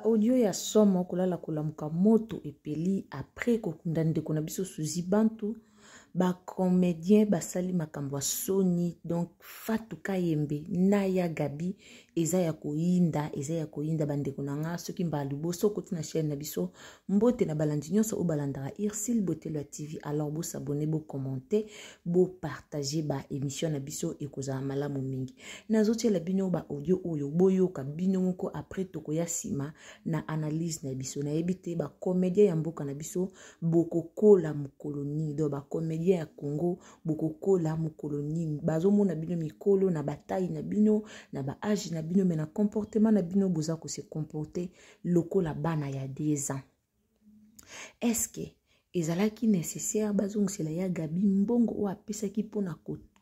Audio ya somo kolala kolamuka moto epeli après kokunda ndeko na biso Suzy Bantu ba comédien basali makambo ya soni donc Fatou Kayembe na ya Gabi eza ya koyinda eza ya koyinda bandeko na nga soki mbala liboso okoti na chaîne na biso mbote na balandi nyonso oyo balandaka Ursule Botelo ya TV alors bosabone bokommente bopartage ba émission na biso ekozala malamu mingi nazotiela bino ba audio oyo boyoka bino moko après tokoya nsima na analyse na biso nayebi te bacomédien ya mboka na biso bokokola mokolo nini donc bacomédien ya congo bokokola mokolo nini bazomona bino mikolo na bataille na bino na baage na bino me na comportement na bino boza kose comporte lokola bana ya 2 ans eske ezalaki nécessaire bazongisela ya gabi mbongo oyo apesaki mpona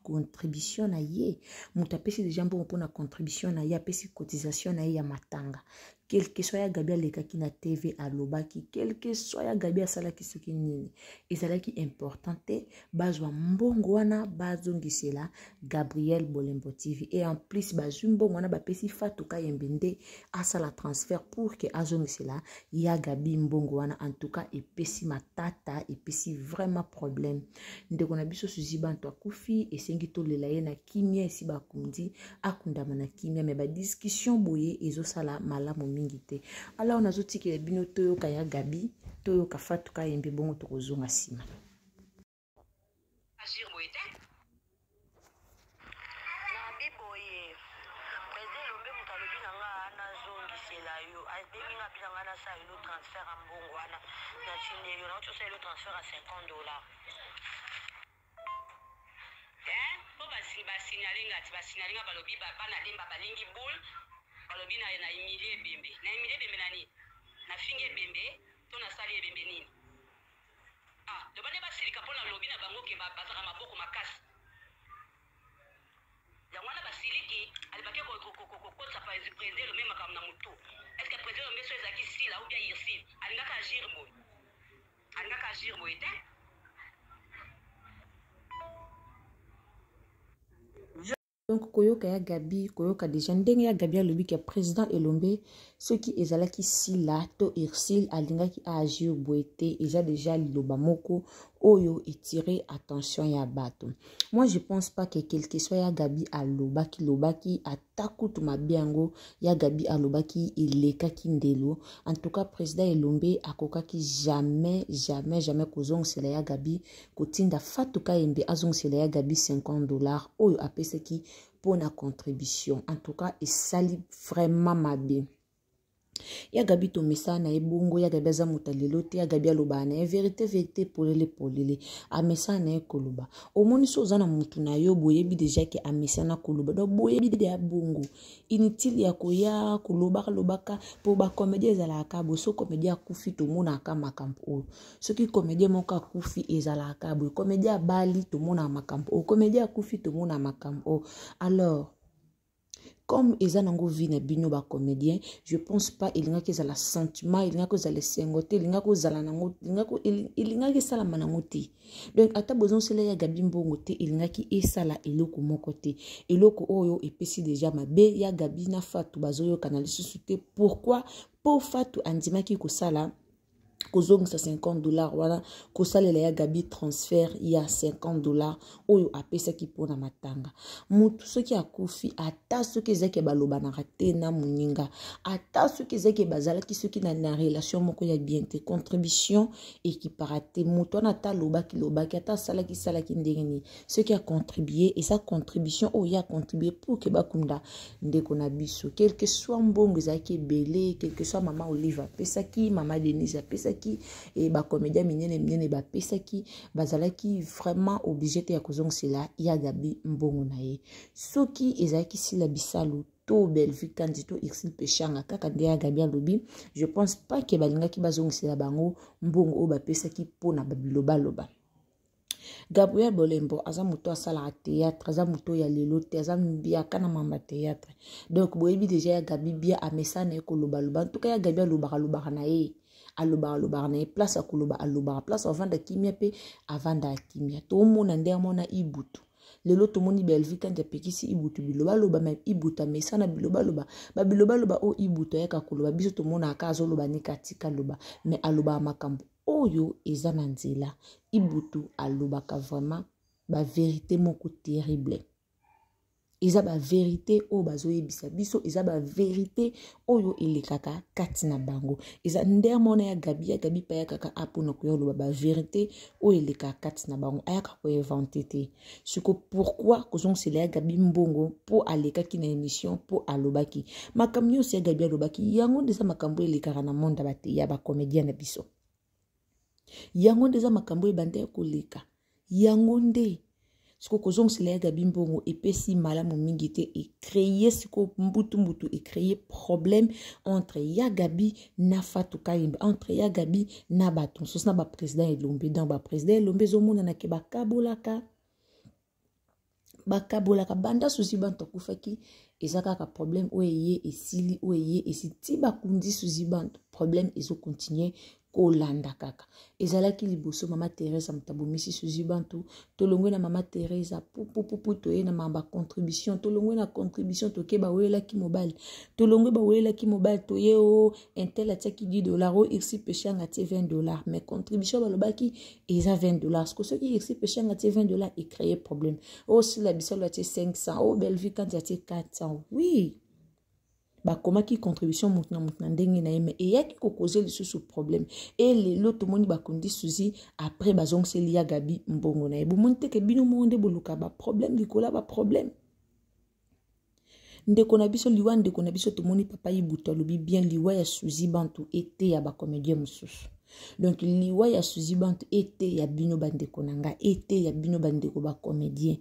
contribution na ye moto apesi deja mbongo mpona contribution na ye apesi cotisation na ye ya matanga quelque soit ya gabi alekaki na tv alobaki quelque soit ya gabi asalaki soki nini ezalaki important te bazwa mbongo wana bazongisela gabriel bolembo tv et en plus bazwi mbongo wana bapesi fatou kayembe nde asala transfert pour ke azongisela ya gabi mbongo wana en tout cas epesi matata epesi vraiment problème ndeko na biso suzi bantu akufi esengi tolela ye na kimia esi bakundi akundama na kimia me badiscussion boye ezosala malamu mingi te alors nazotikela bino toyoka ya gabi toyoka fatu kayembe bongo tokozonga nsima agir boye te nabi boye président elombe moto alobi na nga nazongisela yo abengi nga abi na nga nasala yo transfert ya mbongo wana natindeli yo nauti osala yo transfert ya 50 dollars eh, mpo basignale nga ti basignale nga balobi bana lemba balingi boule balobi na na humilie ebembe na humilie ebembe na nini nafingi ebembe to nasali ebembe nini Ah, loba nde basilika mpo na lobi na bango ke bazalaka maboko makasi. Yango wana basiliki alibaki kokotisa président Elombe makambo na motu. Est-ce que président Elombe so ezalaki Sila ou bien Ursule alingaka agir boye? Alingaka agir boye te. Donc koyoka ya Gabi, koyoka deja ndenge ya Gabi alobi ke président Elombe soki ezalaki Sila to Ursule alingaki a agir boye te, eza deja liloba moko oyo etire attention ya bato. Moi je pense pas que quelque soit ya Gabi alobaki lobaki ata kutu mabe yango ya Gabi alobaki elekaki ndelo. En tout cas président Elombe akokaki jamais jamais jamais kozongisela ya Gabi kotinda Fatou Kayembe azongisela ya Gabi 50 dollars oyo apesaki mpo na contribution. En tout cas esali vraiment mabe. Ya Gabi tomesana na ye bongo, ya Gabi aza moto ya lelo te, ya Gabi alobaka na ye verite verite polele polele, amesana na ye koloba. Omoni so oza na motu na yo boyebi deja ke amesana koloba, donc boyebi deja bongo. Inutile ya koya kolobaka lobaka mpo ba comédien ezalaka boye, so comédien akufi tomonaka makambo oyo. Soki comédien moko akufi ezalaka boye, comédien abali tomonaka makambo oyo, comédien akufi tomonaka makambo oyo. Alors comme eza nango vie na bino ba comédien, je pense pas elingaki ezala sentiment, elingaki ezala esengo te, elingaki ozala nango, elingaki esalama nango te. Donc ata bozongisela ya Gabi mbongo te, elingaki esala eloko moko te. Eloko oyo epesi deja mabe ya Gabi na Fatou bazoyokana lisusu te. Pourquoi? Po Fatou andimaki kosala kozongisa 50 dollars wana, kosalela ya Gabi transfert ya 50 dollars oyo apesaki mpona matanga. Mutu soki akufi, ata soki ezaki balobanaka te na moninga, ata soki ezaki bazalaki soki na, na relation moko ya bien te, contribution ekipaka te. Mutu wana ata alobaki lobaki, ata asalaki salaki ndenge nini, soki acontribue, eza contribution oyo ye acontribue pour ke bakunda ndeko na biso. Quelque soit mbongo ezalaki ebele, quelque soit mama Olive apesaki, mama Denise apesaki, e bacomédien minene minene bapesaki, bazalaki vraiment obligé te ya kozongisela ya Gabi mbongo na ye. Soki ezalaki Sila Bisalu to Bellevue Kandi to Ursule Peshanga kaka nde ya Gabi alobi, je pense pas ke balingaki bazongisela bango mbongo oyo bapesaki mpona babilobaloba. Gabriel Bolembo aza moto asalaka théâtre, aza moto ya lelo te, aza mbiaka na mamba théâtre. Donc boyebi deja ya Gabi bia amesana ye kolobaloba. En tout cas ya Gabi alobaka lobaka na ye, alobaka lobaka na ye, place ya koloba alobaka, place avanda kimia pe avanda kimia. Tomona nde amona Ibutu. Lelo tomoni Bellevue Kandi apekisi Ibutu bilobaloba, mais Ibutu amesana bilobaloba. Babilobaloba oyo Ibutu ayaka koloba, biso tomonaka azoloba nika atika loba, mais alobaka makambo oyo eza na nzela. Ibutu alobaka vraiment ba verite moko terrible. Eza ba verite oyo bazoyebisa biso, eza ba verite oyo elekaka kati na bango. Eza nde mona ya Gabi, ya Gabi pa ya kaka apona koya loba ba verite oyo elekaka kati na bango, ayaka ko inventer te. Siko pourquoi kozongisela ya Gabi mbongo po alekaki na émission, po alobaki makambo nyonso ya Gabi alobaki, yango nde eza makambo elekaka na monde ya ba comédien na biso. Yango nde eza makambo ebanda ya koleka, yango nde siko kozongisela ya Gabi mbongo epesi malamu mingi te, ecreye siko mbutu mbutu, ecreye problème entre ya Gabi na Fatou Kayembe, entre ya Gabi na bato mosusu, na ba président Elombe. Donc ba président Elombe ezomonana ke bakabolaka, bakabolaka banda Suzi Bantu akufaki, eza kaka problème oyo eye esili, oyo eye esili ti bakundi Suzi Bantu, problème ezokontinue kolanda kaka. Ezalaki liboso mama Teresa moto abomisi Suzi Bantu, tolongwe na mama Teresa pupupupu, toye na mama contribution, tolongwe na contribution toke bawelaki mobali, tolongwe bawelaki mobali, toye o intel atiaki $10, o Irsi Peshanga atie $20, mais contribution balobaki eza $20. Ko soki Irsi Peshanga atie $20 ecreye problème, o Sila Bisalo atie 500, o Bellevue Kandi atie 400. Oui, bakomaki contribution moto na moto na ndenge na ye, mais eyaki kokoze lisusu problème. E lelo tomoni bakundi Suzi, après bazongiseli ya Gabi mbongo na ye. Bomoni te ke bino moko nde boluka ba problème likolo ya ba problème. Ndeko na biso liwa, ndeko na biso tomoni papa Ibutu alobi bien, liwa ya Suzi Bantu ete ya ba comédien mosusu. Donc liwa ya Suzi Bantu ete ya bino bandeko na nga, ete ya bino bandeko ba comédien.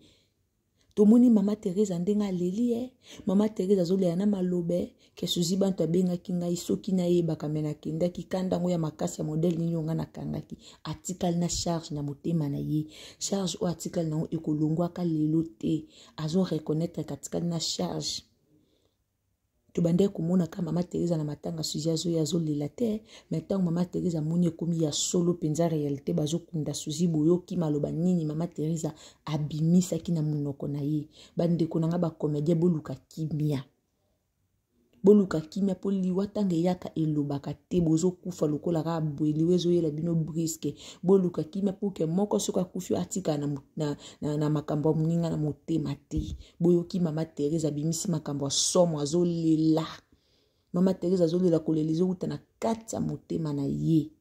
Tomoni mama Teresa ndenge aleli ye, mama Teresa azolela na malobe ke Suzi Bantu abengaki ngai soki nayebaka, me nakendaki kanda yango ya makasi ya modele nini oyo ngai nakangaki. Atikali na charge na motema na ye, charge oyo atikali nango ekolongwaka lelo te, azo reconnaître ke atikali na charge. Tobandaki komona ka mama Teresa na matanga Suzi azoya azolela te, mais ntango mama Teresa amoni ekomi ya solo mpenza réalité, bazokunda Suzi, boyoki maloba nini mama Teresa abimisaki na monoko na ye. Bandeko na nga ba comédien, boluka kimia, boluka kimia, po liwa ntango eyaka elobaka te, bozokufa lokola kaka boye, liwa ezoyela bino briske. Boluka kimia po ke moko soki akufi atikala na makambo ya moninga na motema te. Boyoki mama Teresa abimisi makambo ya somo, azolela. Mama Teresa azolela, kolela ezowuta na kati ya motema na ye,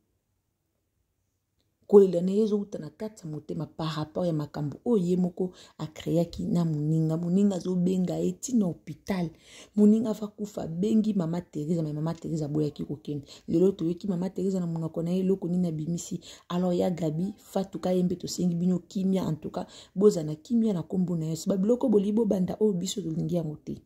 kolela na ye ezowuta na kati ya motema par rapport ya makambo oyo ye moko akreaki na moninga. Moninga azobenga ye ntina hôpital, moninga ava kufa, abengi mama Teresa, mais mama Teresa aboyaki kokende. Lelo toyoki mama Teresa na monoko na ye eloko nini abimisi. Alors ya Gabi, Fatou Kayembe, tosengi bino kimia, en tout cas boza na kimia na kombo na Yesu. Babiloko bolingi bobanda oyo biso tolingi yango te,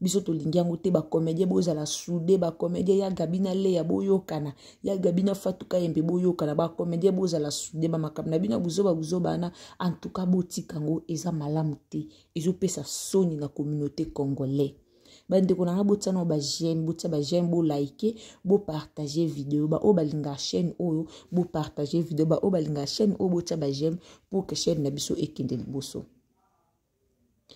biso tolingi yango te. Ba comédien bozala soudé, ba comédien ya Gabi na Lea boyokana, ya Gabi na Fatou Kayembe boyokana, ba comédien bozala soudé, ba makambo na bino buzoba buzoba wana en tout cas botika yango, eza malamu te, ezopesa soni na communauté congolais. Bandeko na nga, botia na ba j'aime, botia ba j'aime, bo like, bo partager vidéo. Ba oyo balinga chaîne oyo, bo partager vidéo. Ba oyo balinga chaîne oyo, botia ba j'aime pour que chaîne na biso ekende liboso.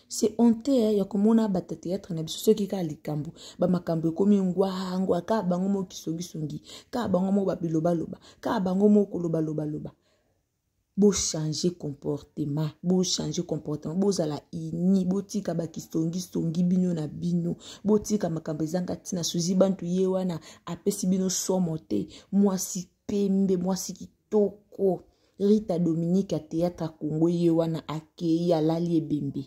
C'est honte ya komona bato ya théâtre na biso soki kaka likambo, ba makambo ekomi ngwangwa, kaka bango moko kisongisongi, kaka bango moko babilobaloba, kaka bango moko kolobaloba. Bochanger comportement, bochanger comportement, bozala uni, botika bakisongisongi bino na bino, botika makambo ezanga ntina. Suzi Bantu ye wana apesi bino somo te, mwasi pembe, mwasi kitoko, Rita Dominique ya théâtre ya Congo ye wana akei alali ebembe.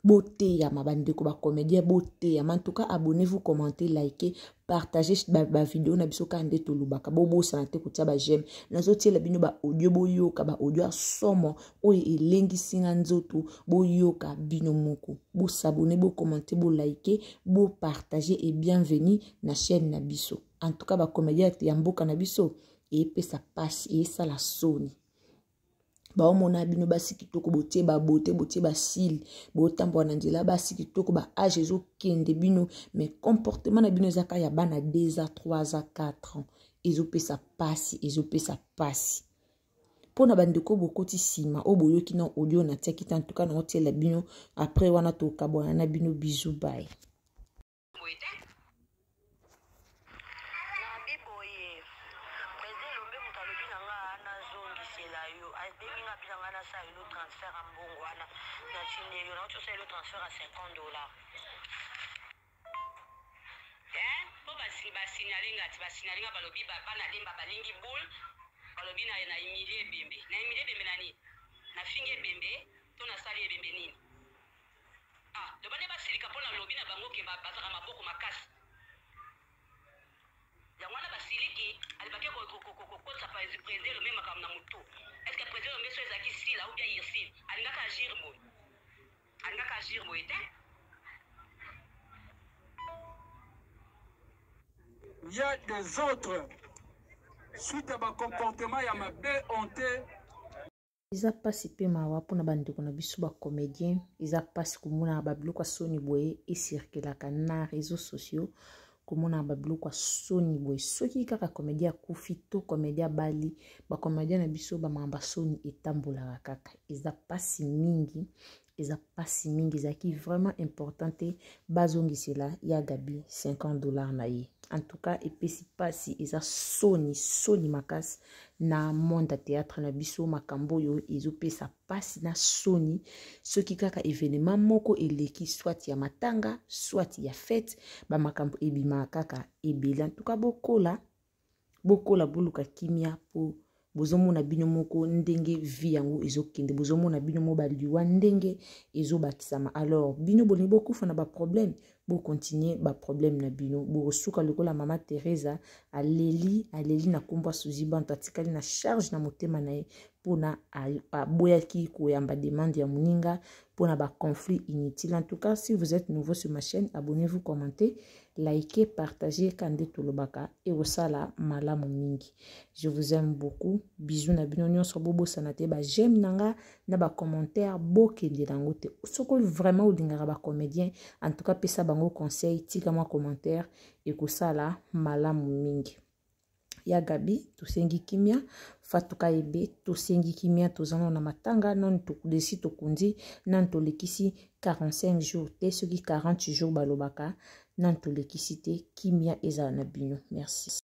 Boteyama bandeko ba comédien, boteyama. En tout cas abonnez-vous, commentez, likez, partagez ba vidéo na biso kaka nde tolobaka. Bobosana te kotia ba j'aime. Nazotiela bino ba audio, boyoka ba audio ya somo oyo elengisi nga nzoto, boyoka bino moko. Bosabone, bokommente, bolike, bopartage et bienvenue na chaîne na biso. En tout cas ba comédien ya mboka na biso eyepesa pasi, eyesala soni. Baomona bino basi kitoko, botie ba beauté, botie ba cils, botambola na nzela basi kitoko, ba âge ezokende bino, mais comportement na bino ezaka ya bana 2 ans, 3 ans, 4 ans. Ezopesa pasi, ezopesa pasi. Mpo na bandeko bokoti nsima oyo boyoki na audio natiaki te, en tout cas naotiela bino après wana tokabwana na bino. Bisous, bye. Boye te nabi boye président Elombe moto alobi na nga nazongisela yo, abengi nga abi na nga nasala yo transfert ya mbongo wana, natindeli yo, nauti osala yo transfert ya 50 $. Mpo basignale nga ti basignale nga, balobi bana Lemba balingi boule, balobi na humilie ebembe. Na humilie ebembe na nini? Nafingi ebembe to nasali ebembe nini? Ah, loba nde basilika mpo nalobi na bango ke bazalaka maboko makasi, yango wana basiliki. Alibaki kokotisa président Elombe makambo na motu. Est ce que président Elombe so ezalaki Sila ou bien Ursile, alingaka agir boye? Alingaka agir boye te. Il y a des autres, suite à comportement ya mabe honte. Eza mpasi mpe mawa mpona bandeko na biso bacomédien. Eza mpasi komona babiloko ya soni boye ecirculaka na réseaux sociaux, komona babiloko ya soni boye. Soki kaka comédien akufi to comédien abali, bacomédien na biso bamamba soni etambolaka kaka. Eza mpasi mingi, eza mpasi mingi. Ezalaki vraiment important te bazongisela ya Gabi 50 $ na ye. En tout cas epesi mpasi, eza soni, soni makasi na monde ya théâtre na biso. Makambo oyo ezopesa mpasi na soni. Soki kaka événement moko eleki, soit ya matanga, soit ya fête, bamakambo ebimaka kaka ebele. En tout cas bokola, bokola, boluka kimia, mpo bozomona bino moko ndenge vie yango ezokende, bozomona bino mo baliwa ndenge ezobakisama. Alors bino bolingi bokufa na baproblème, bokontinue baproblème na bino, bokosuka lokola mama Teresa. Aleli, aleli na nkombo ya Suzi Banto, atikali na charge na motema na ye mpona aboyaki koyamba demande ya moninga mpona baconflit inutile. En tout cas, si vous êtes nouveau sur ma chaîne, abonnez-vous, commentez, likez, partagez. Ka nde tolobaka, ekosala malamu mingi. Je vous aime beaucoup, bisous na bino nyonso. Bobosana te baj'aime na nga na bacommentaire, bokende nango te. Soki vraiment olingaka bacomédien, en tout cas pesa bango conseil, tika mwa commentaire, ekosala malamu mingi. Ya Gabi, tosengi kimia. Fatuka ebe, tosengi kimia. Toza nano na matanga, nanu tokudesi, tokundi nanu, tolekisi 45 jours te, soki 40 jours balobaka, nanu tolekisi te. Kimia ezala na bino, merci.